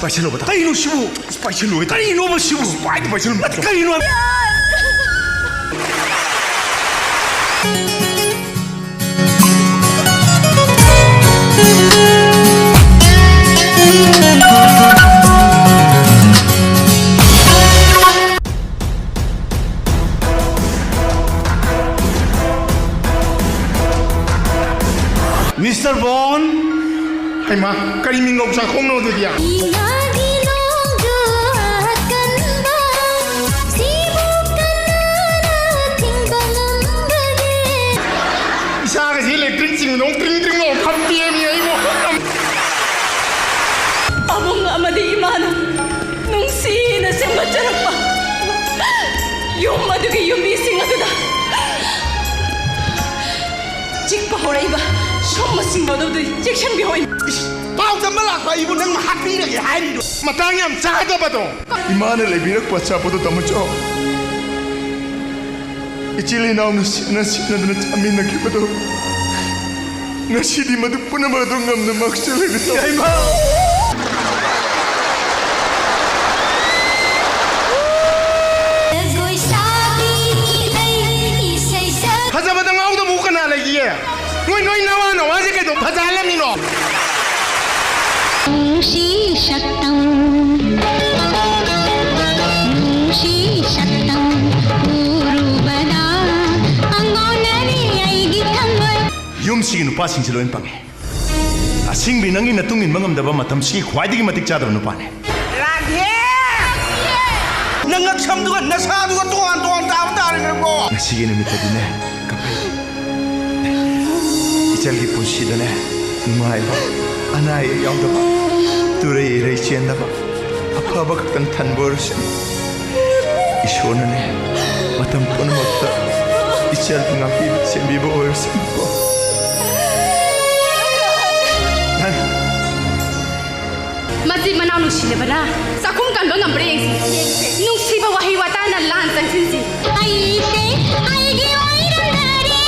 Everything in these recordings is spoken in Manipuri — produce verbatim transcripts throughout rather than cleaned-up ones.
ꯄꯥꯏꯁꯜꯂꯨꯕꯗ꯫ ꯀꯩꯅꯣ ꯁꯤꯕꯨ? ꯑꯁ, ꯄꯥꯏꯁꯜꯂꯨ ꯍꯥꯏꯇꯥꯔꯦ꯫ ꯀꯔꯤꯅꯣꯕ ꯁꯤꯕꯨ? ꯑꯁ, ꯄꯥꯏꯗꯤ ꯄꯥꯏꯁꯜꯂꯨ꯫ ꯅꯠꯇꯦ, ꯀꯔꯤꯅꯣ? ꯃꯤꯁꯇꯔ ꯕꯣꯟ꯫ ꯍꯩꯃꯥ, ꯀꯔꯤ ꯃꯤꯡꯒꯧ ꯆꯥꯈꯣꯡꯅꯣ ꯑꯗꯨꯗꯤ? ꯏꯉꯥꯒꯤ ꯅꯣꯡꯖꯨ ꯑꯀꯟꯕ, ꯁꯤꯕꯨ ꯀꯅꯥꯅ ꯊꯤꯡꯕ ꯉꯝꯒꯅꯤ? ꯏꯁꯥꯒꯁꯤ ꯏꯂꯦꯛꯇ꯭ꯔꯤꯛ ꯆꯤꯡꯕꯗꯧ ꯇ꯭ꯔꯤꯡ ꯇ꯭ꯔꯤꯡ ꯂꯥꯎ ꯐꯝꯄꯦꯝꯃꯤ ꯑꯩꯕꯨ꯫ ꯄꯥꯕꯨꯡ ꯑꯃꯗꯤ ꯏꯃꯥꯅ ꯅꯨꯡꯁꯤꯅ ꯁꯦꯝꯒꯠꯆꯔꯛꯄ ꯌꯨꯝ ꯑꯗꯨꯒꯤ ꯌꯨꯝꯕꯤꯁꯤꯡ ꯑꯗꯨꯗ ꯆꯤꯛꯄ ꯍꯧꯔꯛꯏꯕ ꯁꯨꯝꯕꯁꯤꯡ ꯑꯗꯨꯗꯤ ꯆꯦꯛꯁꯤꯟꯕꯤꯍꯧ꯫ ꯏꯁ, ꯄꯥꯎ ꯇꯝꯕ ꯂꯥꯛꯄ ꯑꯩꯕꯨ ꯅꯪꯅ ꯍꯥꯠꯄꯤꯔꯒꯦ ꯍꯥꯏꯔꯤꯗꯣ? ꯃꯇꯥꯡ ꯌꯥꯝ ꯆꯥꯗꯕꯗꯣ꯫ ꯏꯃꯥꯅ ꯂꯩꯕꯤꯔꯛꯄ ꯑꯆꯥꯄꯣꯠꯇꯣ ꯇꯥꯃꯣꯆꯧ꯫ ꯏꯆꯤꯜ ꯏꯅꯥꯎꯅ ꯁꯤꯠꯅ ꯁꯤꯠꯅꯗꯅ ꯆꯥꯃꯤꯟꯅꯈꯤꯕꯗꯣ ꯉꯁꯤꯗꯤ ꯃꯗꯨ ꯄꯨꯝꯅꯃꯛ ꯑꯗꯨ ꯉꯝꯅ ꯃꯥꯡꯁꯤꯜꯂꯒ ꯏꯃꯥ! ꯖꯒꯣꯏ ꯁꯥꯕꯤ ꯑꯩ ꯏꯁꯩ ꯁꯛ- ꯐꯖꯕꯗ ꯉꯥꯎꯗꯕꯕꯨ ꯀꯅꯥ ꯂꯩꯒꯦ? ꯅꯣꯏ, ꯅꯣꯏ ꯅꯋꯥ ꯅꯋꯥꯁꯦ ꯀꯩꯗꯧ ꯐꯖꯍꯜꯂꯝꯃꯤꯅꯣ? ꯅꯨꯡꯁꯤ ꯁꯛꯇꯝ, ꯅꯨꯡꯁꯤ ꯁꯛꯇꯝ ꯎꯔꯨꯕꯗ ꯑꯉꯥꯎꯅꯔꯦ ꯑꯩꯒꯤ ꯊꯃꯣꯏ꯫ ꯌꯨꯝꯁꯤꯒꯤ ꯅꯨꯄꯥꯁꯤꯡꯁꯤ ꯂꯣꯏ ꯄꯪꯉꯦ꯫ ꯑꯁꯤꯡꯕꯤ, ꯅꯪꯒꯤ ꯅꯇꯨꯡ ꯏꯟꯕ ꯉꯝꯗꯕ ꯃꯇꯝꯁꯤ ꯈ꯭ꯋꯥꯏꯗꯒꯤ ꯃꯇꯤꯛ ꯆꯥꯗꯕ ꯅꯨꯄꯥꯅꯦ꯫ ꯔꯥꯙꯦ! ꯅꯪ ꯉꯛꯁꯝꯗꯨꯒ ꯅꯁꯥꯗꯨꯒ ꯇꯣꯉꯥꯟ ꯇꯣꯉꯥꯟ ꯇꯥꯕ ꯇꯥꯔꯦ ꯅꯪꯕꯣ꯫ ꯉꯁꯤꯒꯤ ꯅꯨꯃꯤꯠꯇꯗꯤꯅꯦ, ꯀꯞꯄꯩ꯫ ꯏꯆꯜꯒꯤ ꯄꯨꯟꯁꯤꯗꯅꯦ, ꯅꯨꯡꯉꯥꯏꯕ, ꯑꯅꯥ ꯑꯌꯦꯛ ꯌꯥꯎꯗꯕ, ꯇꯨꯔꯩ ꯏꯔꯩ ꯆꯦꯟꯗꯕ, ꯑꯐꯕ ꯈꯛꯇꯪ ꯊꯟꯕ ꯑꯣꯏꯔꯁꯦ꯫ ꯏꯁꯣꯔꯅꯅꯦ, ꯃꯇꯝ ꯄꯨꯝꯅꯃꯛꯇ ꯏꯆꯜꯕꯨ ꯉꯥꯛꯄꯤꯕ, ꯁꯦꯝꯕꯤꯕ ꯑꯣꯏꯔꯁꯅꯨꯀꯣ꯫ ꯅꯪ ꯃꯆꯤꯟ ꯃꯅꯥꯎ ꯅꯨꯡꯁꯤꯅꯕꯅ ꯆꯥꯛꯈꯨꯝ ꯀꯟꯕ ꯉꯝꯕ꯭ꯔꯥ ꯌꯦꯡꯁꯤ꯫ ꯅꯨꯡꯁꯤꯕ ꯋꯥꯍꯩ ꯋꯥꯇꯥꯅ ꯂꯥꯟ ꯆꯪꯁꯤꯟꯁꯤ꯫ ꯑꯩꯁꯦ ꯑꯩꯒꯤ ꯑꯣꯏꯔꯝꯗꯔꯦ꯫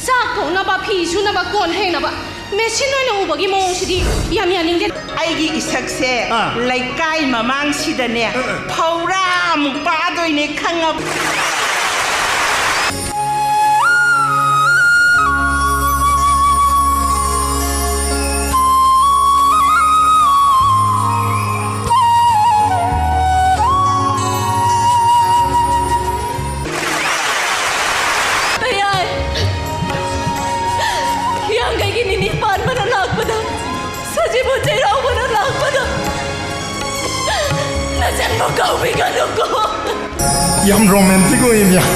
ꯆꯥꯛ ꯊꯣꯡꯅꯕ, ꯐꯤ ꯁꯨꯅꯕ, ꯀꯣꯟ ꯐꯦꯡꯅꯕ, ꯃꯦꯁꯤꯟ ꯑꯣꯏꯅ ꯎꯕꯒꯤ ꯃꯑꯣꯡꯁꯤꯗꯤ ꯌꯥꯝ ꯌꯥꯅꯤꯡꯗꯦ꯫ ꯑꯩꯒꯤ ꯏꯁꯛꯁꯦ ꯑꯥ꯫ ꯂꯩꯀꯥꯏ ꯃꯃꯥꯡꯁꯤꯗꯅꯦ ꯑꯥ꯫ ꯐꯧꯔꯥ ꯑꯃꯨꯛ ꯄꯥꯗꯣꯏꯅꯦ ꯈꯪꯉꯕ? ꯌꯥꯏ꯫ ꯌꯥꯡꯈꯩꯒꯤ ꯅꯤꯅꯤ ꯄꯥꯟꯕꯅ ꯂꯥꯛꯄꯗ, ꯁꯖꯤꯕꯨ ꯆꯩꯔꯥꯎꯕꯅ ꯂꯥꯛꯄꯗ ꯅꯆꯟꯕꯨ ꯀꯥꯎꯕꯤꯒꯅꯨꯀꯣ꯫ ꯌꯥꯝ ꯔꯣꯃꯥꯟꯇꯤꯛ ꯑꯣꯏꯌꯦ ꯃꯌꯥꯝ꯫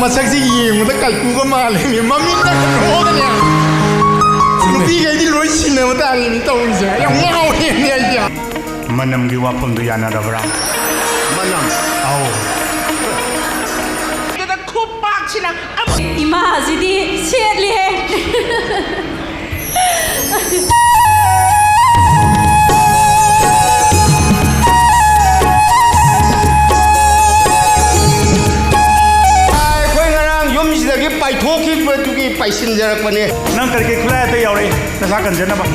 ꯃꯁꯛꯁꯤ ꯌꯦꯡꯕꯗ ꯀꯥꯏꯀꯨꯒ ꯃꯥꯜꯂꯦ ꯃꯤ꯫ ꯃꯃꯤꯠꯅ ꯀꯩꯅꯣꯒꯅꯦ꯫ ꯅꯨꯄꯤꯈꯩꯗꯤ ꯂꯣꯏ ꯁꯤꯟꯅꯕ ꯇꯥꯔꯦ ꯃꯤ ꯇꯧꯔꯤꯁꯦ꯫ ꯌꯥꯝ ꯉꯥꯎꯔꯦꯅꯦ ꯑꯩꯗꯤ꯫ ꯃꯅꯝꯒꯤ ꯋꯥꯐꯝꯗꯨ ꯌꯥꯅꯔꯕ꯭ꯔꯥ? ꯃꯅꯝ? ꯑꯧ꯫ ꯑꯗꯨꯗ ꯈꯨꯄꯥꯛꯁꯤꯅ ꯑꯃꯨꯛ ꯏꯃꯥꯁꯤꯗꯤ ꯁꯦꯠꯂꯤꯍꯦ꯫ ꯑꯩꯈꯣꯏ ꯉꯔꯥꯡ ꯌꯨꯝꯁꯤꯗꯒꯤ ꯄꯥꯏꯊꯣꯛꯈꯤꯕꯗꯨꯒꯤ ꯄꯥꯏꯁꯤꯟꯖꯔꯛꯄꯅꯦ꯫ ꯅꯪ ꯀꯔꯤ ꯀꯔꯤ ꯈꯨꯠꯂꯥꯏ ꯑꯇꯩ ꯌꯥꯎꯔꯛꯏ? ꯅꯁꯥ ꯀꯟꯖꯅꯕ꯫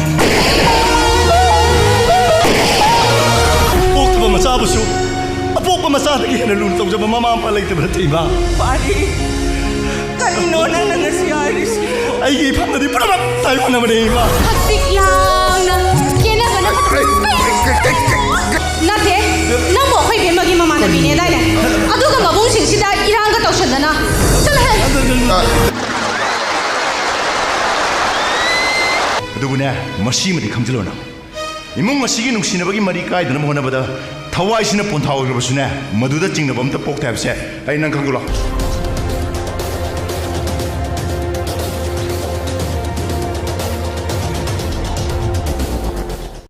ꯄꯣꯛꯇꯕ ꯃꯆꯥꯕꯨꯁꯨ ꯑꯄꯣꯛꯄ ꯃꯆꯥꯗꯒꯤ ꯍꯦꯟꯅ ꯂꯨꯅ ꯇꯧꯖꯕ ꯃꯃꯥ ꯃꯄꯥ ꯂꯩꯇꯕ ꯅꯠꯇꯦ, ꯏꯃꯥ꯫ ꯄꯥꯔꯤ, ꯀꯔꯤꯅꯣ ꯅꯪꯅ ꯉꯁꯤ ꯍꯥꯏꯔꯤꯁꯤ? ꯑꯩꯒꯤ ꯏꯐꯝꯗꯗꯤ ꯄꯨꯝꯅꯃꯛ ꯇꯥꯏꯑꯣꯟꯅꯕꯅꯦ, ꯏꯃꯥ꯫ ꯍꯛꯆꯤꯛ ꯂꯥꯡꯅ ꯀꯦꯅꯕꯅ ꯅꯠꯇꯦ, ꯅꯪꯕꯨ ꯑꯩꯈꯣꯏ ꯏꯕꯦꯝꯃꯒꯤ ꯃꯃꯥꯟꯅꯕꯤꯅꯦꯗꯥꯏꯅꯦ? ꯑꯗꯨꯒ ꯃꯕꯨꯡꯁꯤꯡꯁꯤꯗ ꯏꯔꯥꯡꯒ ꯇꯧꯁꯟꯗꯅ꯫ ꯆꯠꯂꯣꯍꯦ꯫ ꯑꯗꯨꯕꯨꯅꯦ, ꯃꯁꯤꯃꯗꯤ ꯈꯪꯖꯤꯜꯂꯣ ꯅꯪ꯫ ꯏꯃꯨꯡ ꯑꯁꯤꯒꯤ ꯅꯨꯡꯁꯤꯅꯕꯒꯤ ꯃꯔꯤ ꯀꯥꯏꯗꯅꯕ ꯍꯣꯠꯅꯕꯗ ꯊꯋꯥꯏꯁꯤꯅ ꯄꯣꯟꯊꯥ ꯑꯣꯏꯈ꯭ꯔꯕꯁꯨꯅꯦ, ꯃꯗꯨꯗ ꯆꯤꯡꯅꯕ ꯑꯝꯇ ꯄꯣꯛꯇꯦ ꯍꯥꯏꯕꯁꯦ ꯑꯩ ꯅꯪ ꯈꯪꯖꯤꯜꯂꯣ꯫